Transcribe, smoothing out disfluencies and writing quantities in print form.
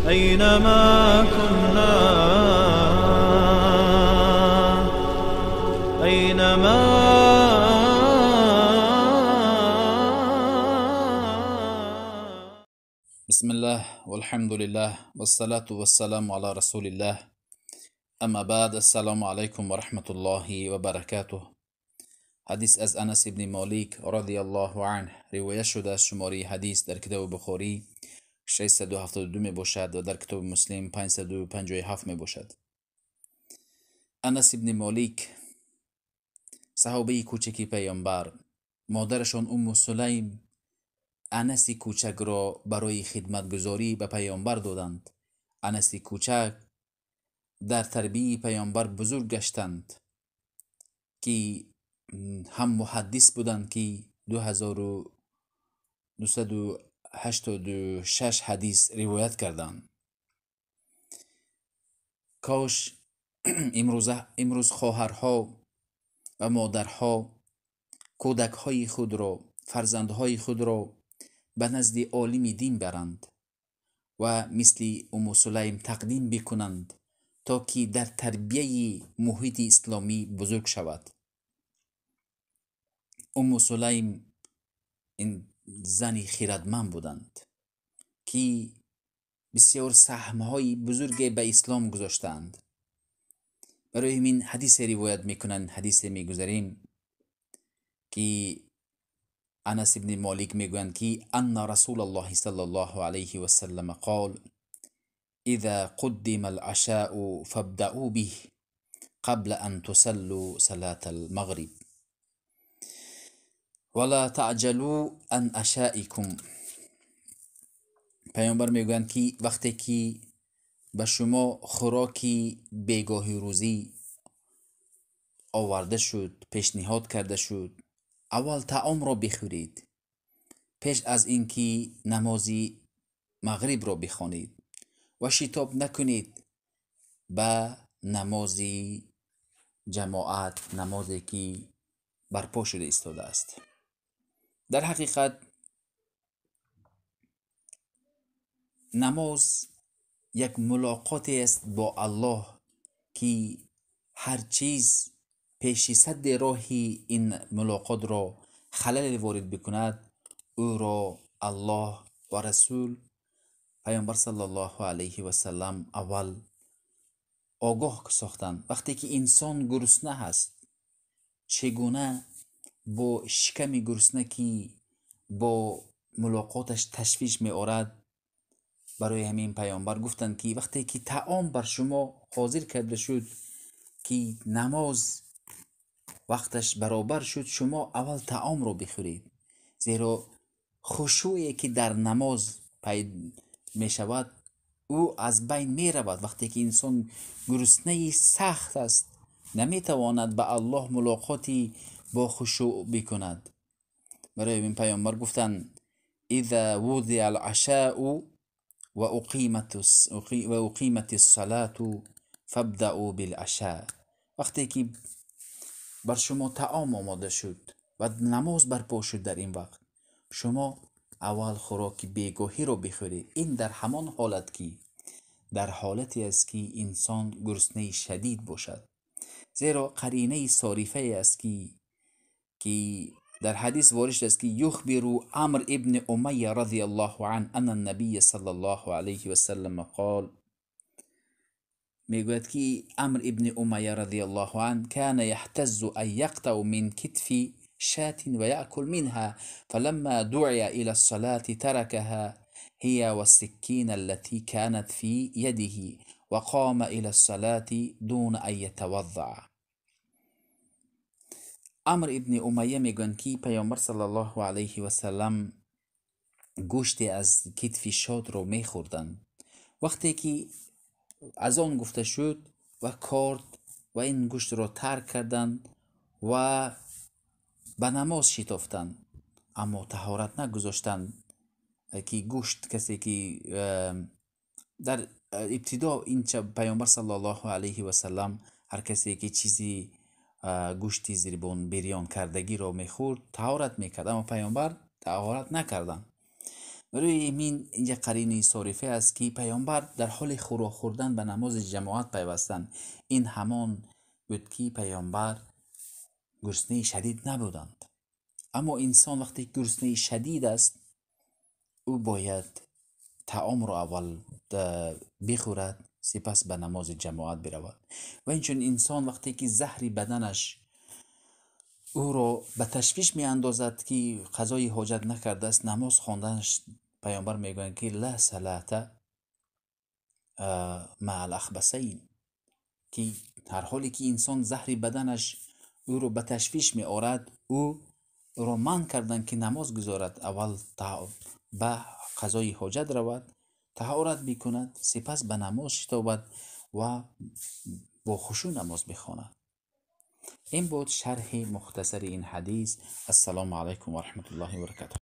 أينما كنا، أينما. بسم الله والحمد لله والصلاة والسلام على رسول الله، اما بعد، السلام علیکم و رحمت الله و برکاته. حدیث از انس ابن مالک رضی الله عنه روایت شده است. شماره حدیث در کتاب بخاری 672 می باشد و در کتاب مسلم 557 می باشد. انس ابن مالک صحابه کوچکی پیامبر، مادرشان ام سلیم انس کوچک را برای خدمتگزاری به پیامبر دادند. انس کوچک در تربیه پیامبر بزرگ گشتند که هم محدث بودند که 2286 حدیث روایت کردند. کاش امروز خواهرها و مادرها کودکهای خود را، فرزندهای خود را به نزد عالم دین برند و مثل ام سلیم تقدیم بکنند تا که در تربیه محیط اسلامی بزرگ شود. ام سلیم این زنی خیردمند بودند که بسیار سهمهای بزرگ به اسلام گذاشتند. برای همین حدیث روایت میکنند، حدیث میگذاریم که انس ابن مالک میگویند که ان رسول الله صلی الله علیه و سلم قال اذا قدم العشاء فابدأوا به قبل ان تصلوا صلاة المغرب ولا تعجلوا عن عشائكم. پیامبر میگویند که وقتی که به شما خوراکی بیگاهی روزی آورده شد، پیشنهاد کرده شد، اول طعام را بخورید پیش از اینکه نمازی مغرب را بخوانید و شتاب نکنید به نمازی جماعت، نمازی که برپا شده ایستاده است. در حقیقت نماز یک ملاقات است با الله که هر چیز پیش سد راهی این ملاقات را خلل وارد بکند، او را الله و رسول پیامبر صلی الله علیه و سلم اول آگاه ساختند. وقتی که انسان گرسنه هست، چگونه با شکم گرسنه که با ملاقاتش تشویش می آرد، برای همین پیامبر گفتند که وقتی که طعام بر شما حاضر کرده شد که نماز وقتش برابر شد، شما اول طعام را بخورید، زیرا خشوعی که در نماز پید می شود او از بین می رود. وقتی که انسان گرسنه سخت است، نمی تواند به الله ملاقاتی با خشوع بکند. برای این پیامبر گفتند اذا وضع العشاء و اقیمت الصلاة فابدأوا بالعشاء. وقتی که بر شما طعام آماده شد و نماز برپا شد، در این وقت شما اول خوراک بیگاهی را بخورید. این در همان حالت که در حالتی است که انسان گرسنه شدید باشد، زیرا قرینه صارفه است که در حدیث وارد است که یخبر عمرو ابن امیه رضی الله عنه ان النبی صلی الله علیه و سلم قال، میگوید که عمرو ابن امیه رضی الله عنه کان یحتز ان یقطع من کتف شاة ويأكل منها، فلما دعي إلى الصلاة تركها هي والسكين التي كانت في يده وقام إلى الصلاة دون أن يتوضع. عمرو ابن امیه میگویند که پیامبر صلی الله علیه و سلم گوشت از کتف شاد رو میخوردند. وقتی که از آن گفته شد و کارد و این گوشت را ترک کردند و به نماز شتافتند، اما طهارت نگذاشتند که گوشت کسی که در ابتدا این پیامبر صلی الله علیه و سلم هر کسی که چیزی گوشتی زیربون بریان کردگی را میخورد طهارت میکرد، اما پیامبر طهارت نکردند. Барои ин инҷа қарини сорифа аст, ки паёмбар дар ҳоли хӯрок хӯрдан ба намози ҷамоат пайвастанд. Ин ҳамон буд, ки паёмбар гуруснаи шадид набуданд. Аммо инсон вақте гуруснаи шадид аст, ӯ бояд таомро аввал бихӯрад, сипас ба намози ҷамоат биравад. Ва инчунин инсон вақте ки заҳри баданаш ӯро ба ташвиш меандозад, ки қазои ҳоҷат накардааст, намоз хонданаш, паёмбар мегӯянд, ки ла салата маал ахбасайн, ки ҳар ҳоле ки инсон заҳри баданаш ӯро ба ташвиш меорад, ӯро манъ карданд, ки намоз гузорад. Аввал ба қазои ҳоҷат равад, таҳорат бикунад, сипас ба намоз шитобад ва бо хушӯъ намоз бихонад. Ин буд шарҳи мухтасари ин ҳадис. Ассалому алайкум ва раҳматуллоҳи ва баракатуҳ.